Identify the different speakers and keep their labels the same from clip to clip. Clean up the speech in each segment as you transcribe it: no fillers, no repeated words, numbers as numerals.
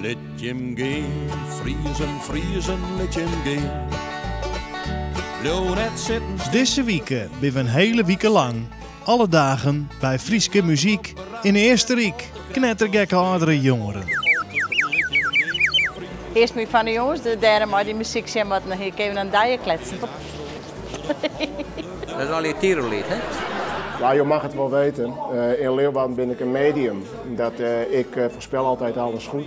Speaker 1: Lit jim gean, Friezen, Friezen, lit jim gean. Bliuw net sitten.
Speaker 2: Dizze wike binne we in hiele wike lang, alle dagen, by Fryske muzyk yn Eastenryk. Knettergekke âldere jongeren.
Speaker 3: Earst mei fan de jonges dêr mei dy muzyk sjen moatten, dan hie ik even in dije kletsen.
Speaker 4: Dat is al je Tirolliet, hè?
Speaker 5: Nou, je mag het wel weten. In Leeuwarden ben ik een medium. Dat, ik voorspel altijd alles goed.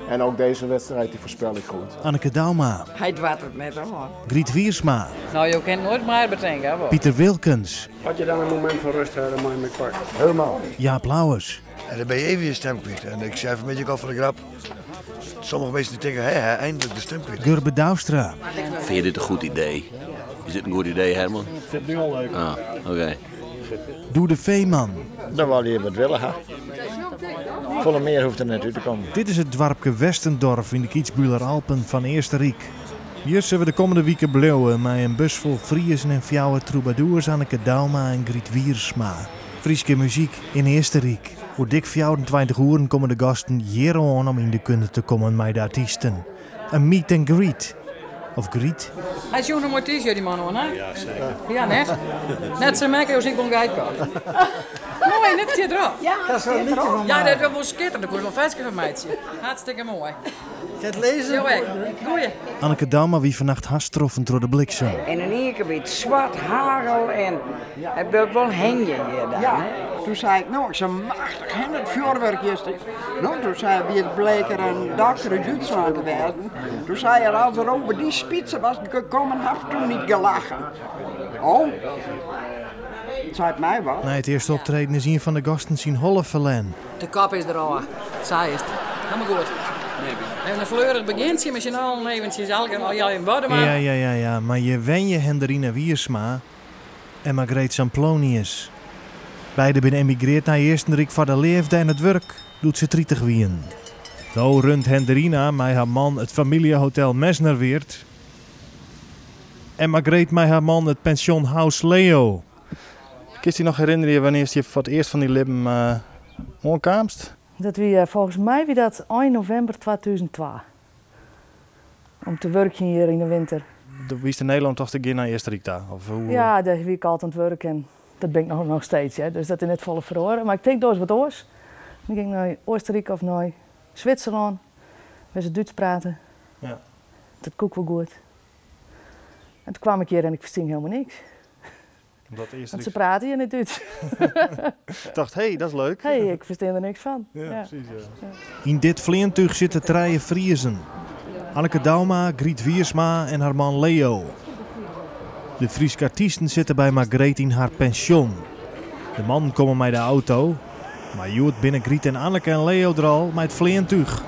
Speaker 5: En ook deze wedstrijd die voorspel ik goed.
Speaker 2: Anneke Douma.
Speaker 6: Hy doart it net oan.
Speaker 2: Griet Wiersma.
Speaker 7: Nou, jo kinne noait mear betinke, hè, wol?
Speaker 2: Piter Wilkens.
Speaker 8: As je dan in momint fan rêst ha, dan mei je my pakke.
Speaker 5: Helemaal.
Speaker 2: Jaap Louwes.
Speaker 9: En dan ben je even je stem kwyt. En ik sei fan 'e middei ek al foar de grap, sommige minsken die tinke, hé, hè, eindelijk de stem kwyt.
Speaker 2: Gurbe Douwstra.
Speaker 4: Vind je dit een goed idee? Is dit een goed idee, Herman?
Speaker 8: Ik vind het nu al leuk.
Speaker 4: Ah, oké.
Speaker 2: Doede Veeman.
Speaker 10: Dan wol je wat wille ha. Folle mear hoecht der net út te kommen.
Speaker 2: Dit is it doarpke Westendorf yn de Kitzbüheler Alpen fan Eastenryk. Hjir sille we de kommende wike bliuwe mei in bus fol Friezen en fjouwer troubadours Anneke Douma en Griet Wiersma. Fryske muzyk yn Eastenryk. Oer dik 24 oeren komme de gasten hjir oan om yn de kunde te kommen mei de artysten. In meet and greet. Of greet.
Speaker 7: Hy sjoen in moai t-shirt die man oan, hè? Ja, seker. Ja, net? Net sa makkelijk as ik wol geit kocht. Moai, net stiet derop.
Speaker 6: Ja,
Speaker 11: Dat is wel een liedje van
Speaker 7: Ja, dat is wel skitterend. Daar kon je wel ferske fan meitsje. Hartstikke moai.
Speaker 11: Kin it lizzen?
Speaker 7: Jo ek. Goeie.
Speaker 2: Anneke Douma wie fannacht hast troffen troch de bliksem.
Speaker 6: En in ien kear wie it swart hagel en it bliuwt wol hingjen hjir dan.
Speaker 11: Ja.
Speaker 6: Hè?
Speaker 11: Toen sei ik, no, ik sei, machtich, hè, dat fjoerwurk juster. No, toen sei wie it bleek er in dokter út Dútslân te wêzen. Toen sei er, als er over die spitze was gekommen, had ik toen niet gelachen. Oh, het seit my wat.
Speaker 2: Nei it earste optreden is ien fan de gasten syn holle ferlern.
Speaker 7: De kop is derôf. Sa is it. Helemaal goed. Even in fleurich begjintsje mei syn allen eventsjes elk al ja in Bodema.
Speaker 2: Ja, ja, ja, ja, mar hjir wenje Henderina Wiersma en Margreet Samplonius. Beide binne emigreard nei Eastenryk foar de leafde en it wurk doe't se 30 wienen. No runt Henderina mei har man it famyljehotel Mesnerwirt en Margreet mei har man it pensjon Haus Leo.
Speaker 12: Kinst dy noch herinnerje wannear'tst hjir foar it earst fan dyn libben oankaamst?
Speaker 13: Dat wie, folgens my wie dat ein novimber 2002. Om te wurkjen hjir yn de winter.
Speaker 12: Do wiest yn Nederlân tochtst ik gean nei Eastenryk ta? Of hoe?
Speaker 13: Ja, dêr wie ik altyd oan it wurk en dat bin ik noch steeds, hear. Dus dat is net folle feroare. Mar ik tink doe ris wat oars. Dan gean ik nei Oostenryk of nei Switserlân, wêr se Dútsk prate.
Speaker 12: Ja.
Speaker 13: Dat koe ik wol goed. En toen kwam ik hjir en ik ferstie hielendal niks.
Speaker 12: Omdat
Speaker 13: Want
Speaker 12: Eastenryk
Speaker 13: se prate hjir net Dútsk.
Speaker 12: Tocht, hé, dat is leuk.
Speaker 13: Hé, ik ferstean der niks fan.
Speaker 12: Ja,
Speaker 13: Ja.
Speaker 12: precies, ja.
Speaker 2: Yn dit fleantúch sitte trije Friezen. Anneke Douma, Griet Wiersma en har man Leo. De Fryske artysten sitte by Margreet yn har pensjon. De mannen komme mei de auto, mar hjoed binne Griet en Anneke en Leo der al mei it fleantúch.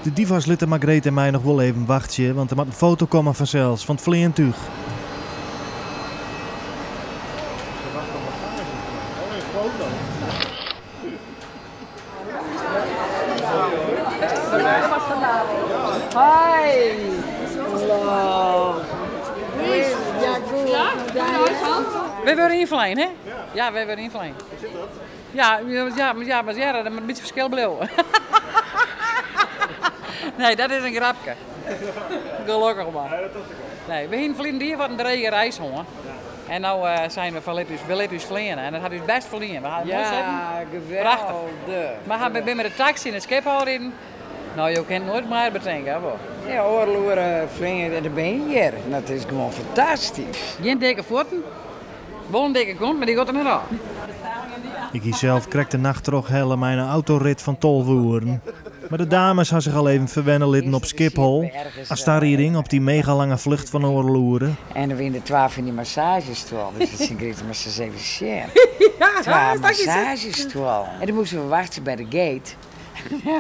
Speaker 2: De divas litte Margreet en my noch wol even wachtsje, want der moat in foto komme fansels fan it fleantúch.
Speaker 6: Hoi! Hallo! Ja, goed.
Speaker 7: Wy wurde ynflein, hè? Ja, wy wurde ynflein. Ja, ja, ja, mar ja, dat moat in bytsje ferskil bliuwe. Nee, dat is in grapke. Gelokkich mar. Nee, we hienen ferleden jier wat in drege reis hân. En no seinen we fan lit ús, we litte ús fleane. En dat hat ús bêst foldien. We ha moai sitten.
Speaker 6: Ja,
Speaker 7: Prachtich.
Speaker 6: geweldig.
Speaker 7: Mar we binne mei de taksy nei Schiphol riden. No, jo kinne it noait mear betinke, hè wol?
Speaker 6: Ja, oardel oere fleane en dan bin je hjir. Dat is gewoan fantastysk.
Speaker 7: Gjin dikke fuotten. Wol in dikke kont, mar dy giet der net ôf.
Speaker 2: Ik hie sels krekt de nacht trochhelle mei in autorit fan 12 oeren. Mar de dames ha sich al even ferwenne litten op Skiphol. As tarieding op dy mega lange flucht fan oardel oere.
Speaker 6: En der wiene der twa fan dy massagestuollen. Dus ik sei tsjin Griet, moatst ris even sjen. Twa massagestuollen. En dan moasten we wachtsje by de gate.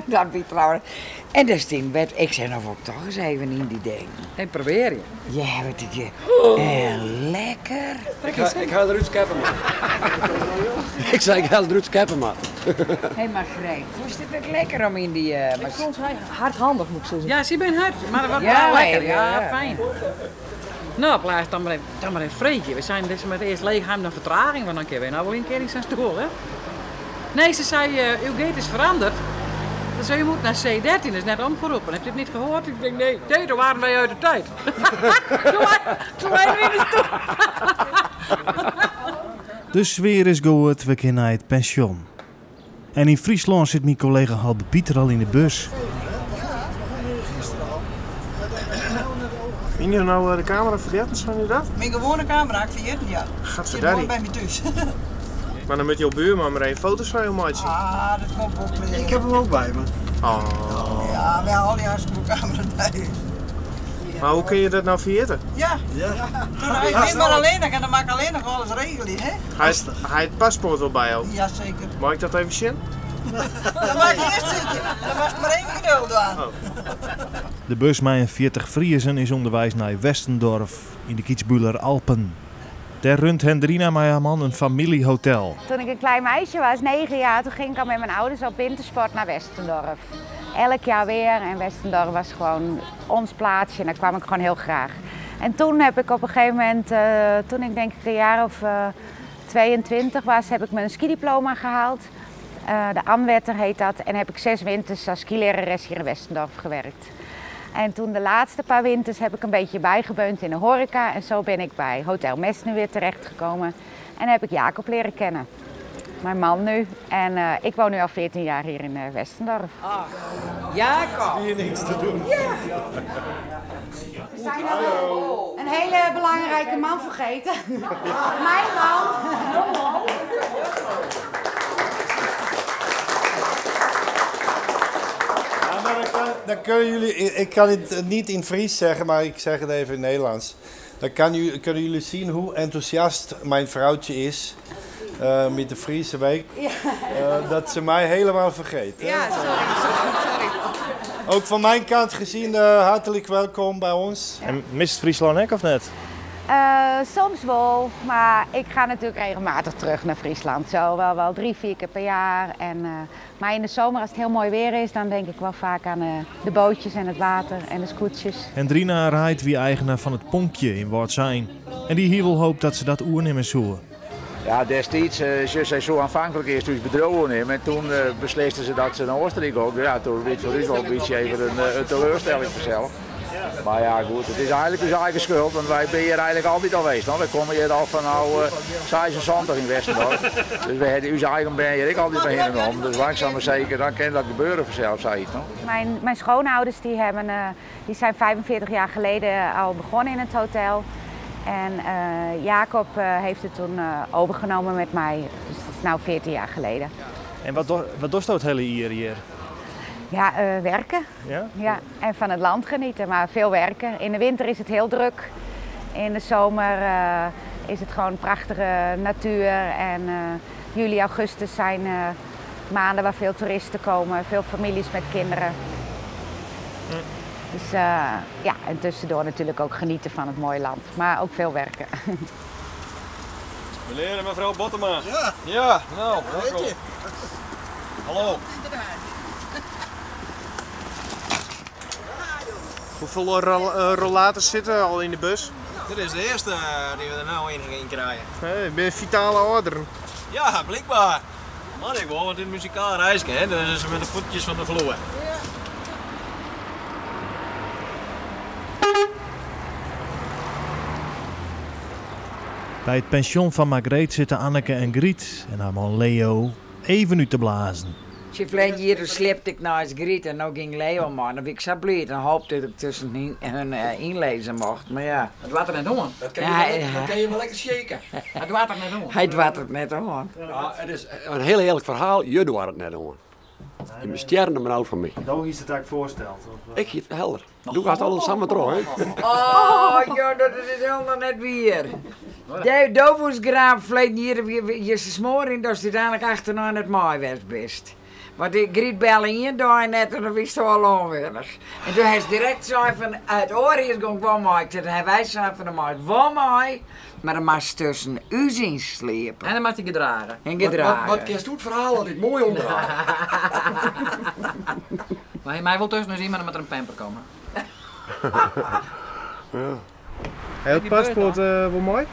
Speaker 6: Dat wie trouwens. En dêr stie wet. Ik sei, no wol ik toch ris even yn dy ding.
Speaker 7: En probearje.
Speaker 6: Ja, wat ik. En lekker.
Speaker 8: Ik ha derút skeppe moatten. Ik sei, ik ha derút skeppe moatten.
Speaker 6: Hé, Margreet, fûnst it ek lekker om yn dy.
Speaker 13: Ik fûn it hardhandich, moat ik sizze.
Speaker 7: Ja, sy binne hurd, mar dat wat
Speaker 6: Ja,
Speaker 7: wel lekker.
Speaker 6: ja.
Speaker 7: Ja, fijn. No, plaats dan mar even, dan mar even freegje. We seinen dizze moat earst leech ha dan fertraging, want dan kinne we no wol in kear yn sa'n stoel, hè? Nee, ze zei, uw gate is veranderd. Ze zei, u moet naar C13, dat is net omgeroepen. Hebt u het niet gehoord? Ik denk, nee, nee, toen waren wij uit de tijd. Toen waren we in de stoel.
Speaker 2: De sfeer is goed, we kunnen naar het pension. En in Friesland zit mijn collega Halbe Pieter al in de bus.
Speaker 5: Vind je nou de camera vergeten, zijn je dat?
Speaker 14: Mijn gewone camera, ik vergeet ja.
Speaker 5: Gaat
Speaker 14: Zit gewoon bij me thuis.
Speaker 5: Maar dan moet jouw buurman maar even foto's van je maken.
Speaker 14: Ah, dat komt ook weer.
Speaker 15: Ik heb hem ook bij me.
Speaker 5: Oh.
Speaker 14: Ja, we hebben al die hartstikke camera thuis.
Speaker 5: Maar hoe kun je dat nou vergeten?
Speaker 14: Ja. Ja. Toen, ik ben maar alleen nog en dan mag ik alleen nog alles regelen, hè?
Speaker 5: Hij heeft het paspoort wel bij jou.
Speaker 14: Jazeker.
Speaker 5: Mag ik dat even zien?
Speaker 14: Dan maak ik eerst zitten. Dan was het maar even geduld aan.
Speaker 5: Oh.
Speaker 2: De bus met 40 Friesen is onderwijs naar Westendorf in de Kitzbüheler Alpen. Daar runt Hendrina met haar man een familiehotel.
Speaker 16: Toen ik een klein meisje was, 9 jaar, toen ging ik al met mijn ouders op wintersport naar Westendorf. Elk jaar weer en Westendorf was gewoon ons plaatsje en daar kwam ik gewoon heel graag. En toen heb ik op een gegeven moment, toen ik denk ik een jaar of 22 was, heb ik mijn skidiploma gehaald. De Anwetter heet dat en heb ik 6 winters als skilerares hier in Westendorf gewerkt. En toen de laatste paar winters heb ik een beetje bijgebeund in de horeca. En zo ben ik bij Hotel Messner weer terechtgekomen. En heb ik Jacob leren kennen. Mijn man nu. En ik woon nu al 14 jaar hier in Westendorf.
Speaker 6: Ach, Jacob.
Speaker 15: Hier niks te doen.
Speaker 6: Ja.
Speaker 16: We zijn al een hele belangrijke man vergeten. Mijn man.
Speaker 15: Ja, maar dan kunnen jullie, ik kan het niet in Fries zeggen, maar ik zeg het even in Nederlands. Dan kunnen jullie zien hoe enthousiast mijn vrouwtje is met de Friese week.
Speaker 16: Ja.
Speaker 15: Dat ze mij helemaal vergeet. Hè?
Speaker 16: Ja, sorry.
Speaker 15: Ook van mijn kant gezien, hartelijk welkom bij ons.
Speaker 12: En mist Friesland ook of net?
Speaker 16: Soms wel, maar ik ga natuurlijk regelmatig terug naar Friesland. Zo wel 3, 4 keer per jaar. Maar in de zomer, als het heel mooi weer is, dan denk ik wel vaak aan de bootjes en het water en de scootjes.
Speaker 2: Hendrina rijdt wie eigenaar van het Ponkje in Wâldsein. En die hier wil hoopt dat ze dat oernemen zullen.
Speaker 10: Ja, destijds, ze zijn zo aanvankelijk eerst dus bedrogen hebben en toen beslisten ze dat ze naar Oostenrijk ook. Ja, toen werd voor ons wel een beetje even een teleurstelling vanzelf. Maar ja, goed, het is eigenlijk onze eigen schuld, want wij zijn hier eigenlijk altijd al geweest. We komen hier al van nou 76 in Westendorf. Dus we hebben onze eigen ben hier ik altijd bij hen om. Dus langzaam maar zeker, dan kan dat gebeuren vanzelf, zei ik nog.
Speaker 16: Mijn schoonouders die zijn 45 jaar geleden al begonnen in het hotel. En Jacob heeft het toen overgenomen met mij, dus dat is nu 14 jaar geleden.
Speaker 12: En wat doet het hele hier?
Speaker 16: Ja, werken.
Speaker 12: Ja?
Speaker 16: Ja, en van het land genieten, maar veel werken. In de winter is het heel druk. In de zomer is het gewoon prachtige natuur. En juli, augustus zijn maanden waar veel toeristen komen, veel families met kinderen. Dus ja, en tussendoor natuurlijk ook genieten van het mooie land, maar ook veel werken.
Speaker 1: Meneer en mevrouw Bottema.
Speaker 15: Ja.
Speaker 1: Ja, nou, welkom. Hallo.
Speaker 5: Hoeveel rollators zitten al in de bus?
Speaker 17: Dit is de eerste die we er nou in gaan krijgen.
Speaker 5: Hey, ben je vitale order?
Speaker 17: Ja, blijkbaar. Maar ik wil, want dit muzikaal reisje, hè? Dus met de voetjes van de vloer.
Speaker 2: Bij het pension van Margreet zitten Anneke en Griet en haar man Leo even nu te blazen.
Speaker 6: Ze vleet hier, toen slepte ik naast Griet en nu ging Leo maar. Dan ben ik zo blij. Dan hoopte ik tussen hun inlezen mocht, maar ja.
Speaker 7: Het water net om.
Speaker 8: Dat kan je wel lekker shaken.
Speaker 7: Het water net om.
Speaker 6: Hij dwart het net om.
Speaker 8: Ja, het is een heel eerlijk verhaal. Je dwart het net om. Je bent sterrende benauwd van mij.
Speaker 12: Hoe is het eigenlijk voorsteld? Of?
Speaker 8: Ik hield het helder. Doe gaat alles samen terug, hè?
Speaker 6: Oh, joh, dat is helemaal net weer. De dovoesgraaf vleet hier je smoring, dat is uiteindelijk achterna het mooi werd best. Want ik Griet belde in daar net en dan wist hij al onwillig. En toen hij is direct zei van het oor is gewoon wel mooi. Toen hij wij zei van de maat wel mooi, maar dan mag ze tussen u zien slepen.
Speaker 7: En dan mag hij gedragen.
Speaker 6: En gedragen.
Speaker 8: Wat kerst doet het verhaal altijd mooi omdraaien.
Speaker 7: Maar mij wil tussen dus iemand met een pamper komen.
Speaker 5: Ja. Heb je het paspoort wel mooi?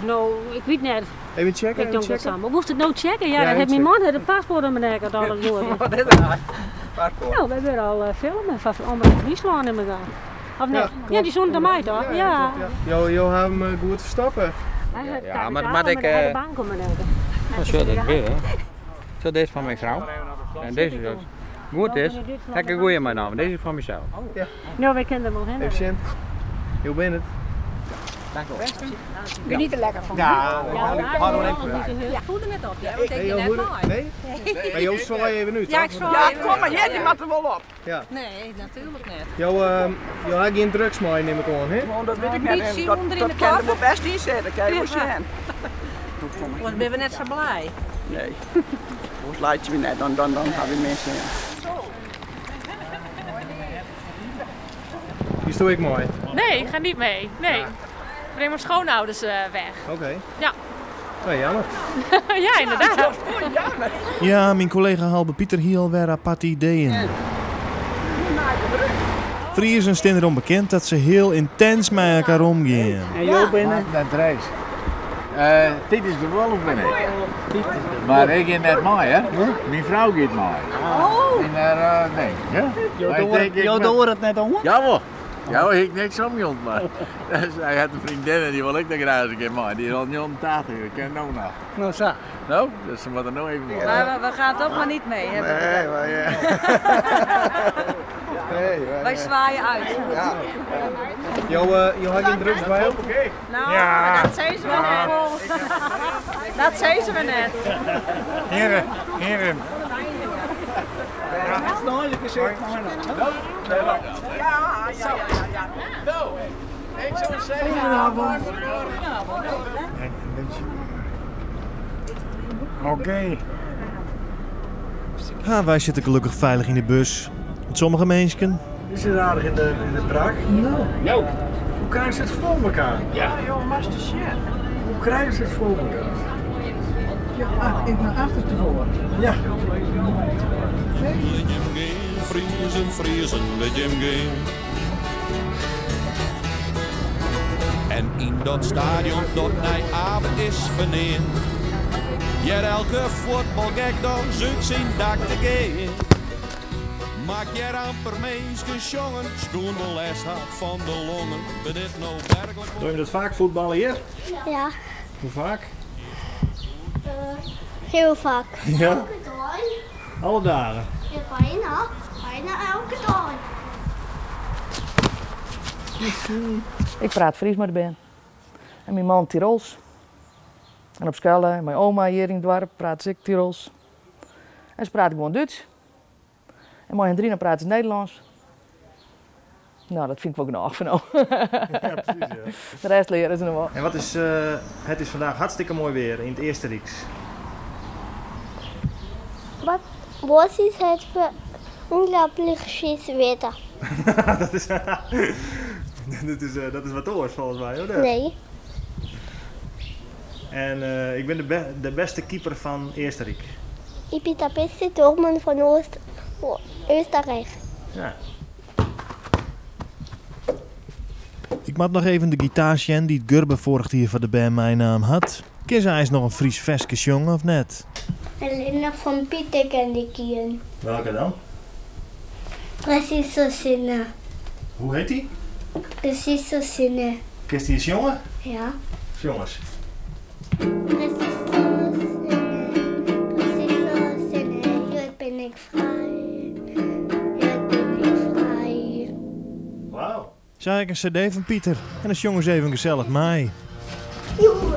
Speaker 18: Nou, ik weet niet.
Speaker 12: Even checken,
Speaker 18: Ik
Speaker 12: even
Speaker 18: doe dat
Speaker 12: checken.
Speaker 18: samen. Moest het nou checken? Ja,
Speaker 12: Ja,
Speaker 18: dat
Speaker 12: even
Speaker 18: heeft mijn
Speaker 12: checken.
Speaker 18: man het paspoort om mijn nek dat alles goed.
Speaker 14: Wat is dat? Paspoort.
Speaker 18: Nou, we hebben al filmen van Omroep Friesland in elkaar. Of nee?
Speaker 12: Ja,
Speaker 18: Ja, die stond bij mij toch? Ja.
Speaker 12: Jo, jo hebben hem goed verstappen.
Speaker 18: Ja,
Speaker 19: maar dat moet ik,
Speaker 18: De bank om mijn nek.
Speaker 19: Nou, zo, dat weer, hè. Zo, deze is van mijn vrouw. En deze is goed is, heb ik een goeie mijn naam. Deze is van mezelf.
Speaker 12: Ja.
Speaker 18: Nou, wij kennen hem al heen.
Speaker 12: Even zien. Hoe ben het?
Speaker 19: Dank u wel.
Speaker 11: Geniet er lekker van.
Speaker 12: Ja,
Speaker 11: Ja,
Speaker 12: ja.
Speaker 11: Ik
Speaker 14: voelde net op, ja, want
Speaker 12: Hey, Jo, hoe- Nee? Maar Jo zwaai even nu,
Speaker 14: Ja,
Speaker 12: toch?
Speaker 14: ik zwaai
Speaker 11: Ja,
Speaker 14: even.
Speaker 11: kom maar, jij die moet er wel op.
Speaker 12: Ja.
Speaker 14: Nee, natuurlijk niet.
Speaker 12: Jo, jo had geen drugs mee, neem ik aan, hè?
Speaker 11: Want dat weet ik
Speaker 14: Niet
Speaker 11: net. En
Speaker 14: zien
Speaker 11: Dat,
Speaker 14: onder in
Speaker 11: dat
Speaker 14: de
Speaker 11: kan er
Speaker 14: koffer.
Speaker 11: wel best in zitten, kijk hoe
Speaker 14: Ja.
Speaker 11: zijn.
Speaker 14: Want ben we net zo blij.
Speaker 11: Nee. Hoe laat je me net, dan hebben we mensen.
Speaker 12: Die doe ik mooi.
Speaker 20: Nee, ik ga niet mee. Nee. Ik breng mijn schoonouders weg.
Speaker 12: Oké.
Speaker 20: Ja.
Speaker 12: Nou, jammer.
Speaker 20: ja, inderdaad.
Speaker 2: Ja, mijn collega Halbe Pieter hier alweer aparte ideeën. Friesen staan erom bekend dat ze heel intens met elkaar omgaan.
Speaker 10: En jou binnen?
Speaker 21: Net reis. Dit is de wolf ben ik. Maar ik ga net mee, hè? Mijn vrouw gaat mee.
Speaker 14: Oh.
Speaker 21: En haar, nee. Ja?
Speaker 14: Jo
Speaker 21: Maar ik
Speaker 14: door-
Speaker 21: denk, ik
Speaker 14: jo
Speaker 21: ben-
Speaker 14: door het net om?
Speaker 21: Jawel. Ja, ik niks om, jong, maar dus hij had een vriendin en die wil ik dan graag eens een keer mee. Die is al 89, ik ken ook nog.
Speaker 14: Nou, zo.
Speaker 21: Nou, dus ze moeten nou even mee.
Speaker 3: Maar we gaan toch maar niet mee. Hebben we
Speaker 21: Nee, maar ja.
Speaker 12: Nee, maar
Speaker 3: Wij zwaaien uit.
Speaker 12: Ja. Jo, jo had geen drugs bij op?
Speaker 3: Nou,
Speaker 12: Ja.
Speaker 3: dat zei ze wel net. Dat zei ze me net.
Speaker 21: Heren, heren.
Speaker 11: Ja, het is nooit gezegd. Ja, ja, ja, ja.
Speaker 21: Nou, ik zou zeggen.
Speaker 2: Oké. Ja, wij zitten gelukkig veilig in de bus. Met sommige mensen.
Speaker 15: Is het aardig in de prak? Nou. Hoe krijgen ze het voor elkaar?
Speaker 11: Ja, joh, master shit.
Speaker 15: Hoe krijgen ze het voor elkaar?
Speaker 14: Ja, ik ben achterstevoren.
Speaker 15: Ja.
Speaker 1: Let jim gaan, Friezen, Friezen, let jim gaan. En in dat stadion dat nij avond is verneemd. Jer elke voetbalgek dan zoekt zijn dak te gaan. Maak jer amper mensen jongen, schoen wel last had van de longen. Ben dit nou werkelijk...
Speaker 12: Doe je dat vaak voetballen hier?
Speaker 22: Ja,
Speaker 12: Hoe vaak?
Speaker 22: heel vaak.
Speaker 12: Ja?
Speaker 22: Elke dag.
Speaker 12: Alle dagen.
Speaker 22: Ja, bijna. Bijna elke dag.
Speaker 13: Ik praat Fries met de ben. En mijn man Tirols. En op school, mijn oma hier in het dorp praat ze ook Tirols. En ze praat gewoon Duits. En mijn Hendrina praat ze Nederlands. Nou, dat vind ik wel genoeg van nou.
Speaker 12: Ja, precies, ja.
Speaker 13: De rest leren ze nog wel.
Speaker 12: En wat is, het is vandaag hartstikke mooi weer in het Eerste Rieks.
Speaker 22: Wat, wat is het voor unglaublich schönes Wetter?
Speaker 12: dat, is, dat is wat oors volgens mij, hoor.
Speaker 22: Nee.
Speaker 12: En ik ben de beste keeper van Eerste Riek.
Speaker 22: Ik ben de beste doelman van Oostenrijk.
Speaker 12: Ja.
Speaker 2: Ik moet nog even de gitaar zien die het Gurbe vorig jaar van de band mijn naam had. Kies hij is nog een Fries versje jongen of net?
Speaker 22: Alleen nog van Pieter ken ik hier.
Speaker 12: Welke dan?
Speaker 22: Precies zo zinnen.
Speaker 12: Hoe heet die?
Speaker 22: Precies zo zinnen.
Speaker 12: Kist die eens jongen?
Speaker 22: Ja.
Speaker 12: Jongens.
Speaker 22: Precies zo zinnen. Precies zo zinnen. Hier ben ik vrij. Hier ben ik vrij.
Speaker 12: Wauw.
Speaker 2: Zei ik een cd van Pieter en dan jongens even gezellig mij.
Speaker 22: Joehoe.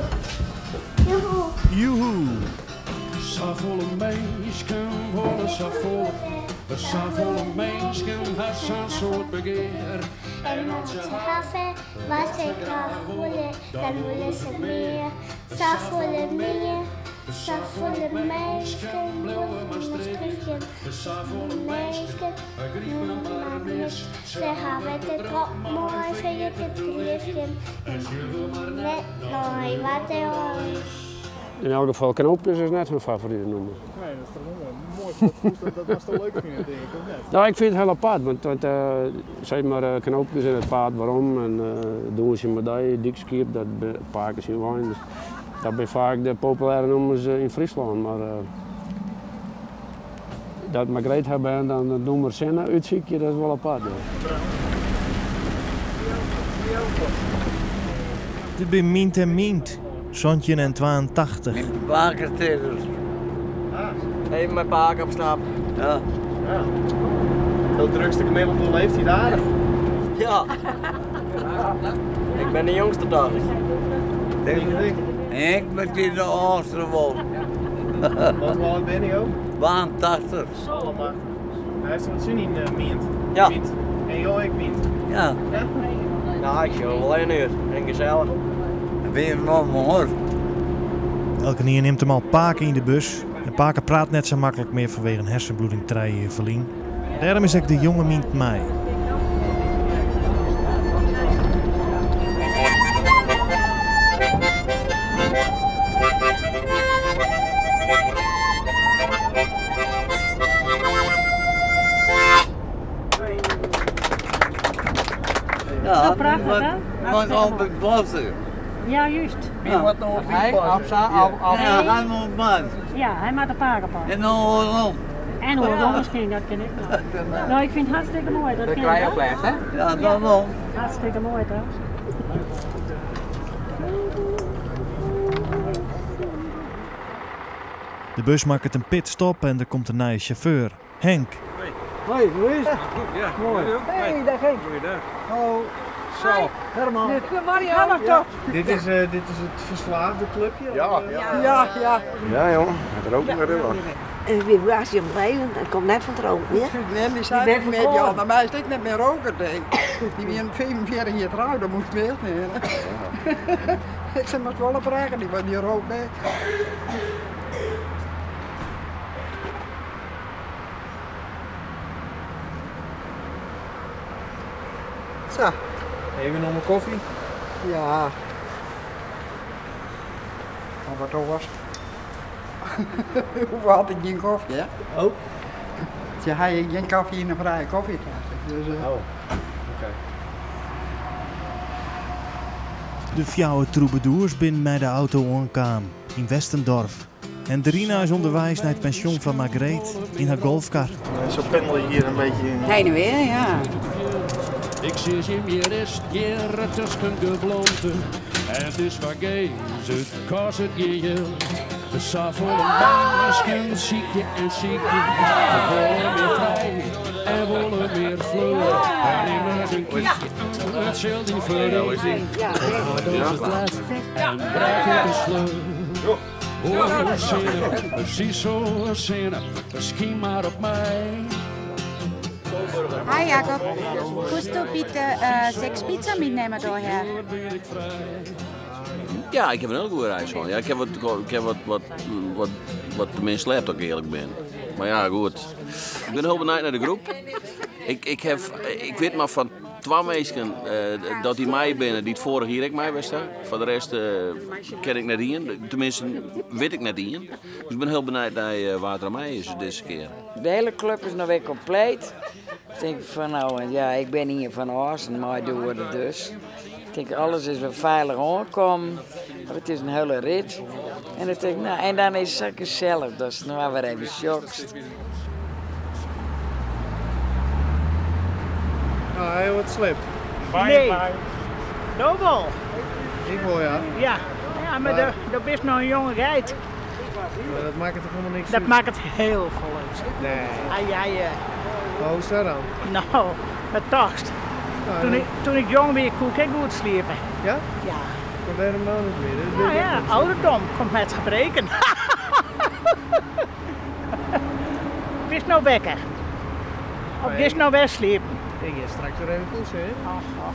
Speaker 22: Joehoe.
Speaker 2: Joehoe.
Speaker 1: Safolle mensen worden safolle. Safolle mensen ha zo'n soort begeer.
Speaker 22: En als ze hebben wat ze graag willen, dan willen ze meer. Ze voelen meer. Ze voelen mensen, willen maar streefje. Mensen, noem maar mis. Ze hebben het druk mooi voor het leven. En net nooit wat er is.
Speaker 8: In elk geval knoopjes is net mijn favoriete nummer.
Speaker 12: Nee, dat is toch mooi. Mooi, dat was toch leuk vinden, denk ik, of net?
Speaker 8: Nou, ik vind het heel apart, want zeg maar knoopjes in het paard, waarom? En doen ze maar dat, dikskiep, dat paken ze wijn. Dus
Speaker 4: Dat binne faak de populêre nûmers yn Fryslân, mar dat Margreet har bern dan it nûmer Sinne útsykje, dat is wol apart.
Speaker 2: Dit binne Mient en Mient, 1782.
Speaker 21: Myn pakesizzers.
Speaker 17: Even mei pake op stap.
Speaker 21: Ja.
Speaker 12: Ja. De drukste gemiddelde leeftijd aardich.
Speaker 17: Ja. Ik ben de jongste toch.
Speaker 21: Ik ben de âldste wol.
Speaker 12: Wat hoe âld binne jo?
Speaker 21: 82.
Speaker 12: Allemachtig. Hy heeft wat zin yn Mient.
Speaker 17: Ja.
Speaker 12: Mient. En jo ek Mient?
Speaker 21: Ja.
Speaker 12: Ja?
Speaker 17: Nou, ik sjoch wol even út. En gesellich.
Speaker 21: Wie nog mooi.
Speaker 2: Elkenien nimt him al pake yn de bus. En pake praat net sa maklik mear fanwege in hersenbloeding 3 jier ferlyn. Dêrom is ek de jonge Mient mei.
Speaker 21: Ja,
Speaker 18: prachtig, hè?
Speaker 21: Maar al bepassen.
Speaker 18: Ja, juist.
Speaker 21: Wie wat nou
Speaker 7: Hij, op
Speaker 21: Ja, hij moet maar.
Speaker 18: Ja, hij maakt een paar pakken.
Speaker 21: En dan waarom?
Speaker 18: En waarom misschien, dat ken ik nog. Nou, ik vind het hartstikke mooi. Dat
Speaker 19: Dat
Speaker 18: ken
Speaker 19: krijg je
Speaker 18: ik,
Speaker 19: op les, hè?
Speaker 21: Ja, dan wel.
Speaker 18: Hartstikke mooi trouwens.
Speaker 2: De bus makket in pitstop en der komt in nije sjauffeur, Henk.
Speaker 21: Hoi, hoe is het?
Speaker 19: Ja,
Speaker 21: mooi.
Speaker 14: Hey, dag Henk.
Speaker 19: Goeiedag.
Speaker 21: Hallo. Zo, Herman.
Speaker 14: Mario. Hallo toch.
Speaker 12: Dit is het verslaafde clubje?
Speaker 5: Ja.
Speaker 14: Ja, ja.
Speaker 5: Ja, jongen, het rookt maar weer.
Speaker 9: En wie was je blijven? Dat komt net van het roken, hè?
Speaker 11: Nee, die zei
Speaker 9: Die
Speaker 11: ik
Speaker 9: ben
Speaker 11: met jou,
Speaker 9: verkoren.
Speaker 11: maar mij is ik net meer roken, denk ik. Die ben 45 jaar trouw, dat moet meer nemen. Ik zei maar wel vragen, die van die rook weg. Zo.
Speaker 12: Even nog een koffie?
Speaker 11: Ja. Maar wat dat was. Hoeveel had ik geen koffie, hè?
Speaker 12: Oh.
Speaker 11: Ze had geen koffie in een vrije koffie. Dus,
Speaker 12: Oh, oké.
Speaker 2: De fjouwer troubadours binnen mei de auto oankaam yn Westendorf. En Drina is ûnderweis nei it pensjon fan Margreet yn har golfkar.
Speaker 12: Zo pendel je hier een beetje in.
Speaker 6: Heen en weer, ja.
Speaker 1: Ik zie hem hier is hier tussen de blonde. En het is vergezen, het kost het je. Zoveel mensen ziek je en ziek je. We willen meer vrij en willen meer vloer. En immer een kiesje, het zult niet verliezen. Het laat en breek de sleur. Oh, zinnen, zie zo zinnen, misschien maar op mij.
Speaker 16: Hi Jakob, kannst du bitte 6 Pizza mitnehmen daher?
Speaker 23: Ja, ik heb een hele goede reis gehad. Ja, ik heb wat, ik heb wat, wat, wat, wat tenminste slept, als ik eerlijk ben. Maar ja, goed. Ik ben heel benieuwd naar de groep. Ik weet maar van 2 mensen dat die mij binnen, die het vorig jaar ik mij was. Voor de rest ken ik net één. Tenminste, weet ik net één. Dus ik ben heel benieuwd naar waar het aan mij is deze keer.
Speaker 6: De hele club is nog weer compleet. Ik denk van nou, ja, ik ben hier van Assen, maar ik doe het dus. Ik denk, alles is weer veilig aangekomen. Maar het is een hele rit. En dan denk ik, nou, en dan is het gezellig. Dat is nou weer even shocked.
Speaker 12: Ah, hij wat slipt.
Speaker 14: Nee. Nou wel.
Speaker 12: Ik wel, ja.
Speaker 14: Ja, ja maar dat is nog een jonge geit.
Speaker 12: Maar dat maakt het toch helemaal niks
Speaker 14: Dat
Speaker 12: uit?
Speaker 14: maakt het heel veel uit.
Speaker 12: Nee.
Speaker 14: Ah, ja, ja.
Speaker 12: Maar hoe is dat dan?
Speaker 14: Nou, het tocht.
Speaker 12: Nou,
Speaker 14: Toen ik jong was, kon ik goed sliepen.
Speaker 12: Ja?
Speaker 14: Ja.
Speaker 12: Maar waarom nou niet meer? Dat
Speaker 14: Nou
Speaker 12: weet ik
Speaker 14: ja,
Speaker 12: niet.
Speaker 14: ouderdom komt met gebreken. Wist nou wekker? Of
Speaker 12: Nee.
Speaker 14: wist nou weg sliepen?
Speaker 12: Ik ga straks weer even koetsen, hè?
Speaker 14: Ach, ach,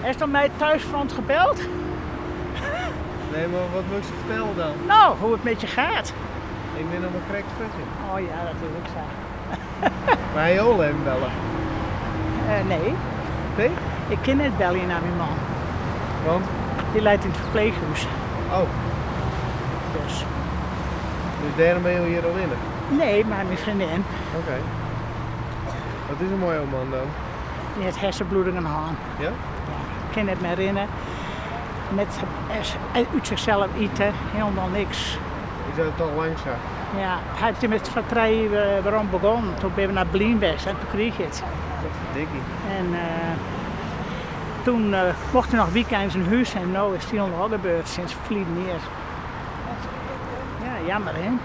Speaker 14: ach. Is dan mij thuisfront gebeld?
Speaker 12: Nee, maar wat moet ik ze vertellen dan?
Speaker 14: Nou, hoe het met je gaat.
Speaker 12: Ik ben nog maar correct verder.
Speaker 14: Oh ja, dat is ook zo.
Speaker 12: Maar hij wil even bellen.
Speaker 14: Nee.
Speaker 12: Nee?
Speaker 14: Ik ken het bellen naar mijn man.
Speaker 12: Want?
Speaker 14: Die leidt in het verpleeghuis.
Speaker 12: Oh.
Speaker 14: Dus.
Speaker 12: Dus daarom ben je hier al in?
Speaker 14: Nee, maar mijn vriendin.
Speaker 12: Oké. Wat is een mooie man dan?
Speaker 14: Die heeft hersenbloedingen gehad.
Speaker 12: Ja?
Speaker 14: Ik kan het me herinneren.
Speaker 3: Net út zichzelf ite, hielendal niks.
Speaker 10: Is dat al lang sa?
Speaker 3: Ja, hy hat met foar 3 jier werom begonnen. Toen binne we nei Blyn west en toen kriech hy it.
Speaker 10: Dikkie.
Speaker 3: En toen mocht hy noch weekends in hûs en no is it hielendal gebeurd sinds ferliden jier. Ja, jammer hè.
Speaker 10: En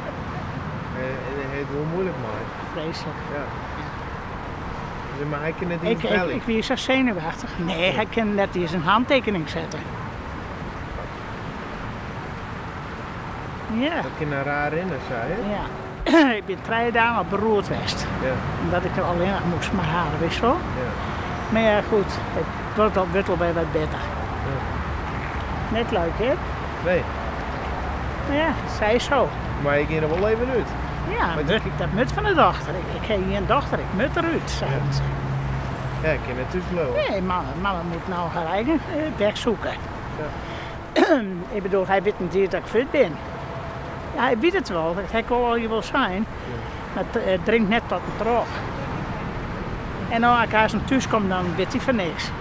Speaker 10: hy hat it wol muoilik mei.
Speaker 3: Freeslik.
Speaker 10: Ja. Dus, mar hy kin net iens belje.
Speaker 3: Ik wie sa senuwachtich. Nee, hy kin net iens in hantekening sette. Ja.
Speaker 10: Dat kin in raar rinne, sa hè?
Speaker 3: Ja. Ik bin 3 dagen al beroerd west.
Speaker 10: Ja.
Speaker 3: Omdat ik der allinnich moast mei har, witst wol.
Speaker 10: Ja.
Speaker 3: Mar ja, goed, it wurdt al wer wat better.
Speaker 10: Ja.
Speaker 3: Net leuk, hè?
Speaker 10: Nee.
Speaker 3: Mar ja, sy is so.
Speaker 10: Mar ik gean der wol even út.
Speaker 3: Ja, dat mut fan de dochter. Ik ha ien dochter, ik mut derút, seiden se.
Speaker 10: Ja, ik kin net thús bliuwe.
Speaker 3: Nee, mama moet nou har eigen weg zoeken.
Speaker 10: Ja.
Speaker 3: Ik bedoel, hy wit net iens dat ik fuort bin. Ja, hy wit it wol, dat ha ik wol al wol sein. Mar it dringt net tot him troch. En as ik aanst thús kom, dan wit hy fan niks.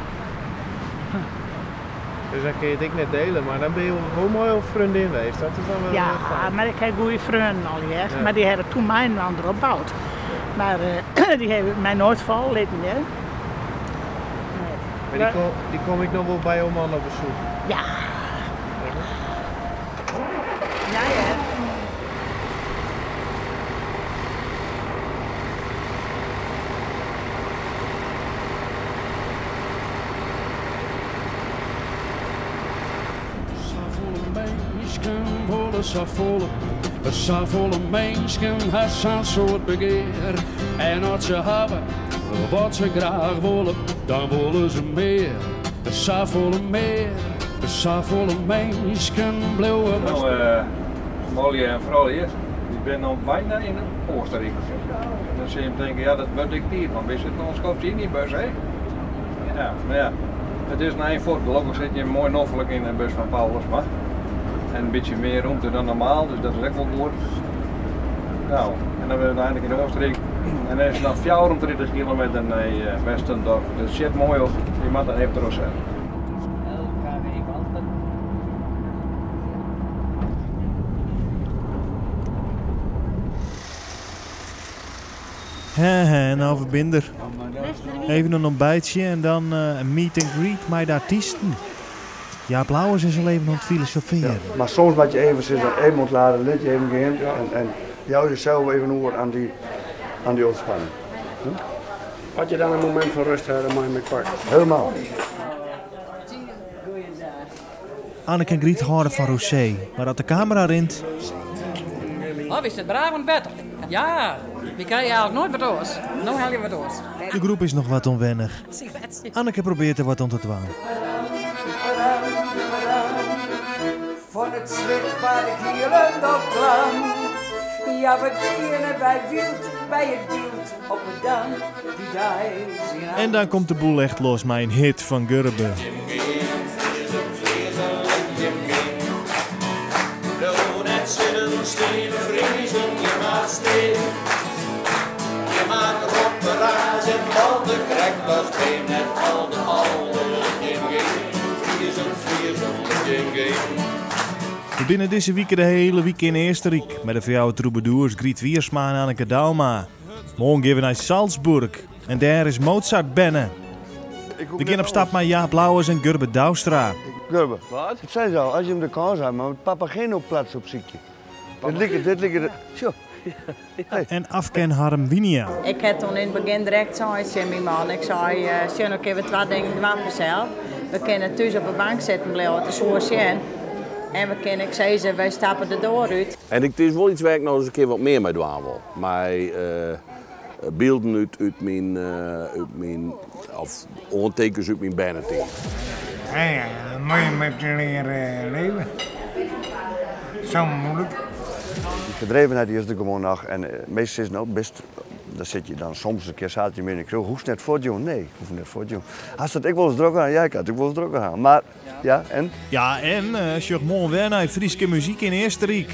Speaker 10: Dus dan kin je it ek net diele, mar dan binne je wol moai op freondin west. Dat is dan wol
Speaker 3: Ja,
Speaker 10: hiel fijn.
Speaker 3: mar ik ha goede freonen allegear.
Speaker 10: Ja.
Speaker 3: Mar dy hawwe toen my in ander opboud. Mar dy hawwe my noait falle litten, hear. Nee.
Speaker 10: Mar dy kom ek noch wol by jo man op besoek?
Speaker 3: Ja. Ja, hear.
Speaker 20: Safolle minsken wolle safolle, safolle minsken ha sa'n soad begear. En as se hawwe wat se graach wolle, dan wolle se mear. Safolle mear, safolle minsken bliuwe mar.
Speaker 24: No, manlju en froulju, wy binne no byna yn Oostenryk. En dan sil jim tinke, ja dat wurdt ek tiid, want wy sitte al in skoftsje yn dy bus, hè? Ja, mar ja, it is in ein fuort. Gelokkich sit jim moai noflik yn de bus fan Paulusma. En in bytsje mear rûmte dan normaal, dus dat is ek wol goed. No, en dan binne we úteinlik yn Oostenryk. En dan is it noch 34 kilometer nei Westendorf. Dat sjit moai op, je moatte even trochsette.
Speaker 2: Hè hè, no we binne der. Even in ontbijtje en dan in meet and greet mei de artysten. Jaap Louwes is al even oan it filosofearjen.
Speaker 25: Ja, mar soms moat je even sizze, even ûntlade, lit je even gean en jou jesels even oer oan dy, oan dy ûntspanning.
Speaker 4: As je dan in momint fan rêst hawwe, dan mei je my pakke.
Speaker 25: Helemaal.
Speaker 2: Anneke en Griet hâlde fan rosé, mar as de kamera rint.
Speaker 7: Oh, wy sitte braaf oan it wetter. Ja, wy krije eigenlik noait wat oars. No helje we wat oars.
Speaker 2: De groep is noch wat ûnwennich. Anneke probearret der wat oan te dwaan.
Speaker 26: Fan it swit waard ik hielendal klam. Ja, we giene wy wyld by it byld op 'e Dam dy deis yn
Speaker 2: En dan komt de boel echt los mei in hit fan Gurbe. We binne dizze wike de hiele wike yn Eastenryk mei de fjouwer trûbadoers Griet Wiersma en Anneke Douma. Moarn gean we nei Salzburg en dêr is Mozart berne. We gean op stap mei Jaap Louwes en Gurbe Douwstra.
Speaker 25: Gurbe, wat? Ik sei al, as jim de kâns hawwe, moat Papageno Platz opsykje. Dit liket, dit liket, sjoch.
Speaker 2: En Afke en Harm Winia.
Speaker 27: Ik ha toen yn it begjin direkt sein tsjin myn man, ik sei, sjoch, no kinne we twa dingen dwaan fansels. We kinne thús op de bank sitten bliuwe te soer sjen. En we kinne ek sizze, wy stappe de doar út.
Speaker 23: En it is wol iets wêr't ik noch ris in kear wat mear mei dwaan wol. Mei bylden út myn, út myn, of oantekens út myn bernetiid.
Speaker 28: Ja, ja, dan moat je met leren leven. Zo moeilijk.
Speaker 25: Die gedrevenheid die is der gewoan noch. En meastal sizze no, bist, dan sit je dan soms in kear saterdei yn de kroech, hoechst net fuort jûn. Nee, ik hoech net fuort jûn. Hast it ek wolris drokker hân? Ja, ik ha it ek wolris drokker hân. Mar, ja, en?
Speaker 2: Ja, en sjoch moarn wer nei Fryske muzyk yn Eastenryk.